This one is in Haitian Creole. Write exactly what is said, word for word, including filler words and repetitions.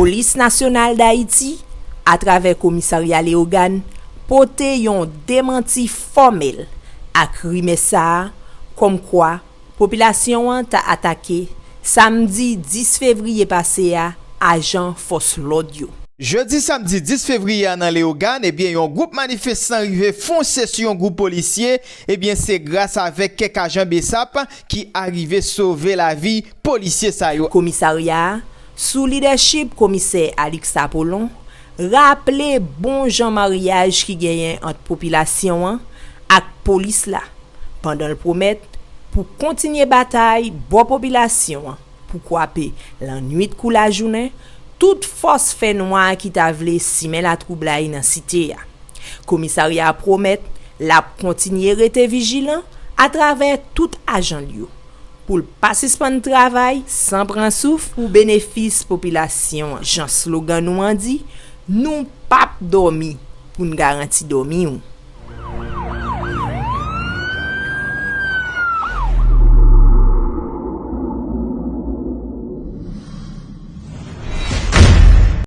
Polis Nasyonal Dayiti, atravè Komisarya Leyogàn, pote yon demanti fòmèl ak rimè sa a, kòmkwa popilasyon an ta atake, samdi dis fevriye pase a, ajan fòs lòd yo. Jodi samdi dis fevriye a nan Leyogàn, ebyen, yon gwoup manifestan rive fonse sou yon gwoup polisye, ebyen, se gras avèk kèk ajan BSAP ki arive sove lavi polisye sa yo. Komisarya a, sou lidèchip Komisè Alix Apollon, raple bon jan maryaj ki genyen ant popilasyon an ak polis la, pandan l pwomèt pou kontinye batay bò popilasyon an pou kwape lannwit kou lajounen tout fòs fènwa ki ta vle simen latwoublay nan site a. Komisarya a pwomèt l ap kontinye rete vijilan atravè tout ajan l yo, pou l pa sispann travay san pran souf pou benefis popilasyon an. Jan slogan nou an di, nou p ap dòmi pou n garanti dòmi w.